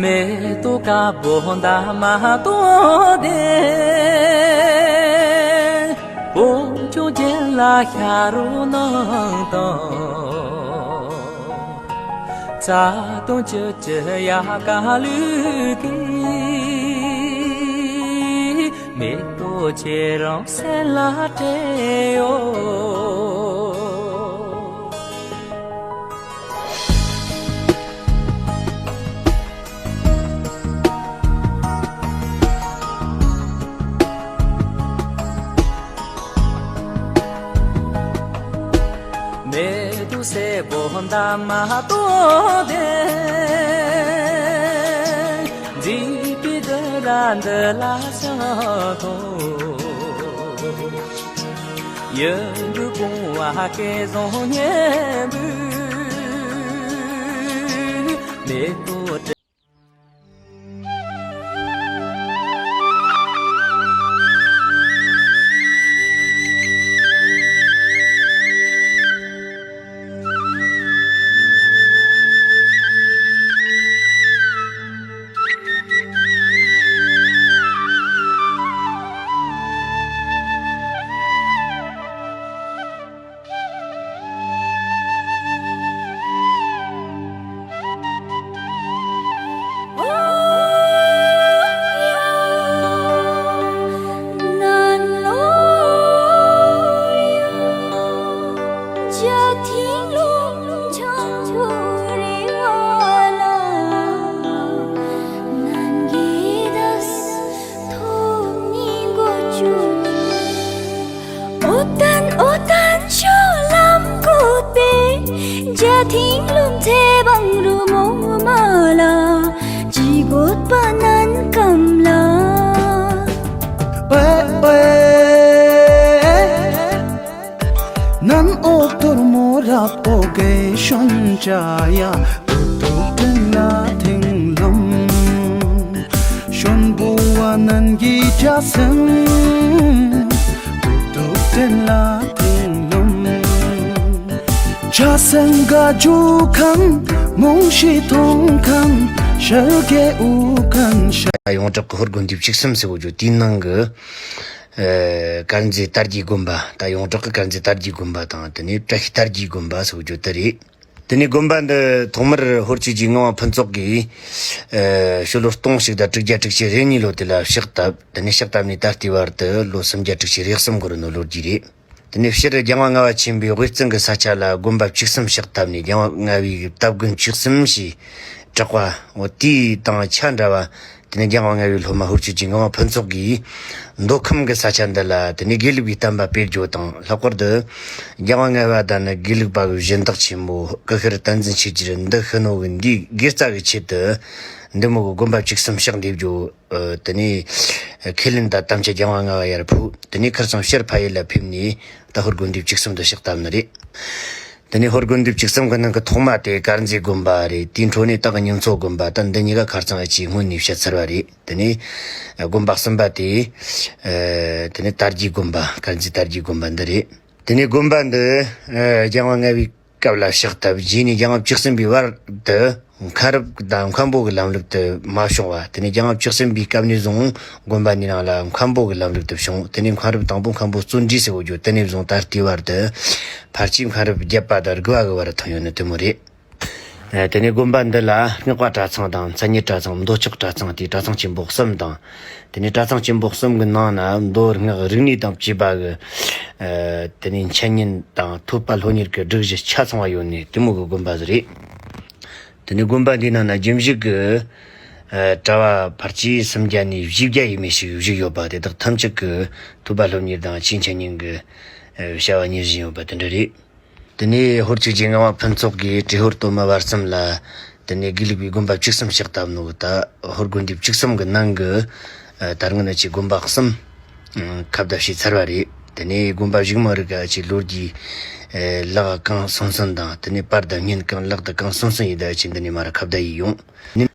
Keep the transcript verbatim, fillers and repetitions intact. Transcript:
མེ་ཏོག་དཀར་པོ་འདབ་མ་སྟོང་ལྡན། བོད་ལྗོངས་རྒྱན་ལ་ཤ་རུ་ནང་དང་། རྩ་དང་བཅུད་ཀྱི་ཡལ་ག་ལུས་ཀྱི། མེ་ཏོག་ཁྱེད་རང་སེམས་ལ་སྤྲད་ཡོད། མེ་ཏོག་སེར་པོ་འདབ་མ་སྟོང་ལྡན། མཛེས་པའི་སྡུག་ར་འདི་ལ་ཤོག་དང་། ཡིད་འགུག་བུང་བ་སྐལ་བཟང་སྙན་པོའི་མེ་ཏོག་སྤྲིན། འོ་ཏན་འོ་ཏན་ཤོ་ལམ་གོ་ཏེ། འཇའ་ཐིང་ལུམ་ཚེ་བང་རུ་མོ་མ་ལ། ཇི་གོད་པ་ནན་ཀམ་ལ། ཨེ་ཨེ། ནན་འོ་ཏོར་མོ་རབ་པོ་གེ་ཤོན་ཅ་ཡ། ཏུ་ཏུ་ཏན་ལ་ཐིང་ལམ། ཤོན་བུ་བ་ནན་གྱི་ཅ་སེང་། ཏུ་ཏུ་ཏན་ལ་ཐིང་ལམ། ཅ་སེང་ག་ཇུ་ཁང་། མོང་ཤི་ཐོང་ཁང་། ཤར་གེ་ཨུ་ཁང་ཤ། ཡོངས་གྲགས་ཀྱི་ཧོར་དགོན་སྡེ་བཅུ་གསུམ་ཟེར་བ་ཇོ་དེའི་ནང་གི། ཨེ། དཀར་མཛེས་དར་རྒྱས་དགོན་པ། ད་ཡོངས་གྲགས་ཀྱི་དཀར་མཛེས་དར་རྒྱས་དགོན་པ་དང་དེ་ནས་བཀྲ་ཤིས་དར་རྒྱས་དགོན་པ་ཟེར་བ་ཇོ་དེ་རེད། དེ་ནས་དགོན་པ་འདི་ཐོག་མར་ཧོར་ཆོས་ཀྱི་ངག་དབང་ཕུན་ཚོགས་ཀྱིས། ཨེ། ཕྱི་ལོ་སྟོང་གཅིག་དང་དྲུག་བརྒྱ་དྲུག་ཅུ་རེ་གཉིས་ལོ་དེ་ལ་ཕྱག་བཏབ། དེ་ནས་ཕྱག་བཏབ་ནས་ད་ལྟའི་བར་དུ་ལོ་སུམ་བརྒྱ་དྲུག་ཅུ་རེ་གསུམ་འགོར་ནོ་ལོ་རྒྱུས་རེད། དེ་ནས་སྤྱིར་རྒྱལ་དབང་ལྔ་པ་ཆེན་པོས་དབུས་གཙང་གི་ས་ཆ་ལ་དགོན་པ་བཅུ་གསུམ་ཕྱག་བཏབ་ནས། རྒྱལ་དབང་ལྔ་པའི་སྟབས་དགོན་བཅུ་གསུམ་ཞེས་གྲགས་པ། འོ་དེའི་དང་ཆ་འདྲ་བ། དེ་ནས་རྒྱལ་དབང་ལྔ་པའི་སློབ་མ་ཧོར་ཆོས་ཀྱི་ངག་དབང་ཕུན་ཚོགས་ཀྱིས་མདོ་ཁམས་ཀྱི་ས་ཆ་འདི་ལ་དེ་ནས་དགེ་ལུགས་པའི་བསྟན་པ་སྤེལ་རྒྱུ་དང་། ལྷག་པར་དུ་རྒྱལ་དབང་ལྔ་པ་དང་ནི་དགེ་ལུགས་པ་གི་སྦྱིན་བདག་ཆེན་མོ་སྐུ་ཤར་བསྟན་འཛིན་ཆོས་རྒྱལ་འདི་ཤི་ནོ་གི་འདིའི་དགེ་རྩ་གི་ཆེད་དུ་འདི་མོ་གི་དགོན་པ་བཅུ་གསུམ་ཕྱག་འདེབས་རྒྱུ། ཨ། དེ་ནས་ཁས་ལེན་དང་དམ་བཅའ་རྒྱལ་དབང་ལྔ་པ་ཡར་ཕུལ། དེ་ནས་ཁིར་ཚང་ཕྱིར་ཕ་ཡུལ་ལ་ཕེབས་ནས་ད་ཧོར་དགོན་སྡེ་བཅུ་གསུམ་དུ་ཕྱག་བཏབ་ནི་རེད། དེ་ནས་ཧོར་དགོན་སྡེ་བཅུ་གསུམ་གྱི་ནང་གི་ཐོག་མ་དེ་དཀར་མཛེས་དགོན་པ་རེད། དེའི་འཕྲོ་ནས་སྟག་གི་ཉི་མཚོ་དགོན་པ། ད་འདི་གཉིས་ཀ་ཁིར་ཚང་ཨ་ཅེས་སྔོན་ནས་བཤད་ཚར་བ་རེད། དེ་ནས་དགོན་པ་གསུམ་པ་དེ། ཨ། དེ་ནས་དར་རྒྱས་དགོན་པ། དཀར་མཛེས་དར་རྒྱས་དགོན་པ་འདི་རེད། དེ་ནས་དགོན་པ་འདི། ཨ། རྒྱལ་དབང་ལྔ་པའི་སྐབས་ལ་ཕྱག་བཏབ། རྗེས་ནས་རྒྱལ་དབང་བཅུ་གསུམ་པའི་བར་དུ་མཁན་རབས་དང་མཁན་པོ་གི་ལམ་ལུགས་དུ་མ་བྱུང་བ། དེ་ནས་རྒྱལ་དབང་བཅུ་གསུམ་པའི་སྐབས་ནས་བཟུང་དགོན་པ་འདིའི་ནང་ལ་མཁན་པོ་གི་ལམ་ལུགས་དུ་བྱུང་། དེ་ནས་མཁན་རབས་དང་པོ་མཁན་པོ་བརྩོན་འགྲུས་ཟེར་བ་ཇོ་དེ་ནས་བཟུང་ད་ལྟའི་བར་དུ་ཕལ་ཆེར་མཁན་རབས་བརྒྱད་པ་དང་དགུ་པ་གི་བར་ཐོན་ཡོད་ནི་དེ་མོ་རེད། ཨ། དེ་ནས་དགོན་པ་འདི་ལ་སྔགས་པ་གྲྭ་ཚང་དང་མཚན་ཉིད་གྲྭ་ཚང་། མདོ་ཕྱོགས་གྲྭ་ཚང་དེ་གྲྭ་ཚང་ཆེན་པོ་གསུམ་དང་། དེ་ནས་གྲྭ་ཚང་ཆེན་པོ་གསུམ་གྱི་ནང་ན་མདོ་སྔགས་རིག་གནས་དང་བཅས་པ་གི། ཨ། དེ་ནས་འཆད་ཉན་དང་ཐོས་པ་སློབ་གཉེར་གྱི་སྒྲིག་གཞི་ཆ་ཚང་བ་ཡོད་ནི་དེ་མོ་གི་དགོན་པ་ཟིག་རེད། དེ་ནས་དགོན་པ་འདིའི་ནང་ན་རྒྱུན་བཞུགས་ཀྱི། ཨ། གྲྭ་བ་ཕལ་ཆེར་སུམ་བརྒྱ་ནས་བཞི་བརྒྱ་ཡས་མས་ཤིག་བཞུགས་ཡོད་པ་དེ་དག་ཐམས་ཅད་ཀྱིས་ཐོས་པ་སློབ་གཉེར་དང་ཆོས་འཆད་ཉན་གྱི། ཨ། བྱ་བ་གཉེར་བཞིན་ཡོད་པ་དེ་འདྲ་རེད། དེ་ནས་ཧོར་ཆོས་ཀྱི་ངག་དབང་ཕུན་ཚོགས་ཀྱིས་ཏྲེ་ཧོར་སྟོད་སྨད་བར་གསུམ་ལ། དེ་ནས་དགེ་ལུགས་པའི་དགོན་པ་བཅུ་གསུམ་ཕྱག་བཏབ་ནོ། ད་ཧོར་དགོན་སྡེ་བཅུ་གསུམ་གྱི་ནང་གི། ཨ། ད་རུང་ཨ་ཅེས་དགོན་པ་གསུམ། ཨ། ཁ་བརྡ་བྱས་ཚར་བ་རེད། དེ་ནས་དགོན་པ་བཞུགས་མི་རིགས་ཨ་ཅེས་ལོ་རྒྱུས། ཨ། ལག་གང་སོང་སོང་དང་། དེ་ནས་པར་དང་བརྙན་གང་ལག་ཏུ་གང་སོང་སོང་ཡིན་ད་ཨ་ཅེས་འདི་ནས་མར་ཁ་བརྡ་ཡིས་ཡོང་།